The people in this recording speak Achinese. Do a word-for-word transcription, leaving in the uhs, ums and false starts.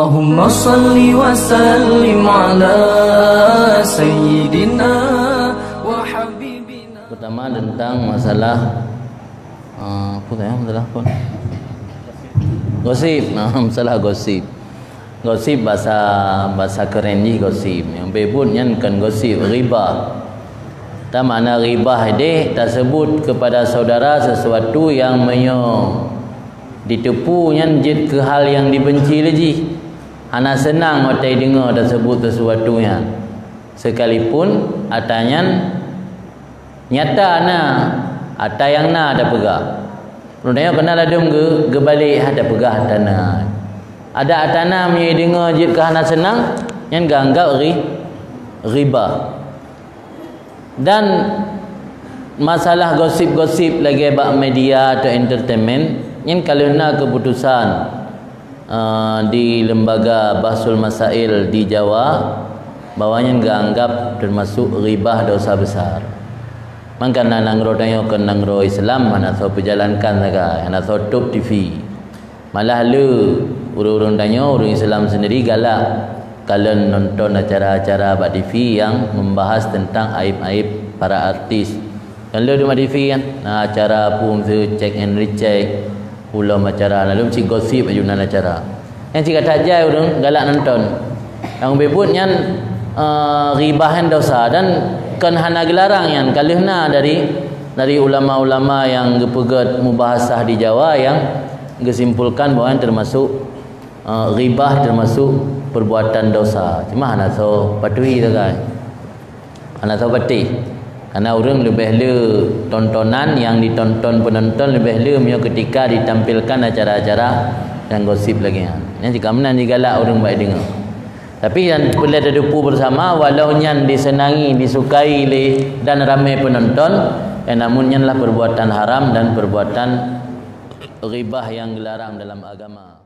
Allahumma salli wa sallim ala sayyidina wa habibina. Pertama, tentang masalah, ah, apa tadi? Masalah apa? Gosip. Nah, masalah gosip. Gosip bahasa, bahasa keren jih gosip. Nyang beubuet nyan kan gosip, ghibah. Tan makna ghibah deh, tasebut kepada saudara sesuatu yang meunyoe diteupeue nyan jeuet keu hal nyang dibenci lé jih. Hana seunang watée deungoe tasebut sesuatu nyan. Sekalipun ata nyan nyata na, ata nyang na tapeugah. Ureuëng tanyoe keunan ladom geu-, geubalek, ha, tapeugah ata na. Adak ata na meunyoe deungoe jeuet keu hana seunang, nyan geuanggab ghi-, ghibah. Dan masalah gosip-gosip lagée bak media atau entertainment, nyan ka lheueh na keuputosan, eh, di lembaga Bahsul Masail di Jawa, bahwa nyan geuanggab teumasuk ghibah dosa besar. Mangkana nanggroe tanyoe kon nanggroe Islam, hana soe peujalankan sagai, hana soe tôb T V. Malah le ureuëng-ureuëng tanyoe, ureuëng Islam sendiri galak kalon nonton acara-acara bak T V yang membahas tentang aib-aib para artis. Kan le di T V kan, na acara pun tu check and recheck, ulom acara, lalu cit gosip aju nan acara. Nyang cit gata jai ureuëng galak nonton. Nyang beubuet nyan, eh, ghibah nyan dosa dan kon hana geularang nyan, ka lheueh na dari, dari ulama-ulama nyang geupeugét mubahasah di Jawa nyang geusimpulkan bahwa nyan teumasuk, eh, ghibah teumasuk perbuatan dosa. Cuma hana soe patuhi sagai. Hana soe patéh. Karena ureuëng leubeh le tontonan nyang ditonton penonton leubeh le meunyoe ketika ditampilkan acara-acara nyang gosip lagée nyan. Nyan cit ka meunan jigalak ureuëng bak deungoe. Tapi nyang peureulée tateupeue bersama, walau nyan disenangi, disukai lé dan ramé penonton, eh, namun nyanlah perbuatan haram dan perbuatan ghibah nyang geularang dalam agama.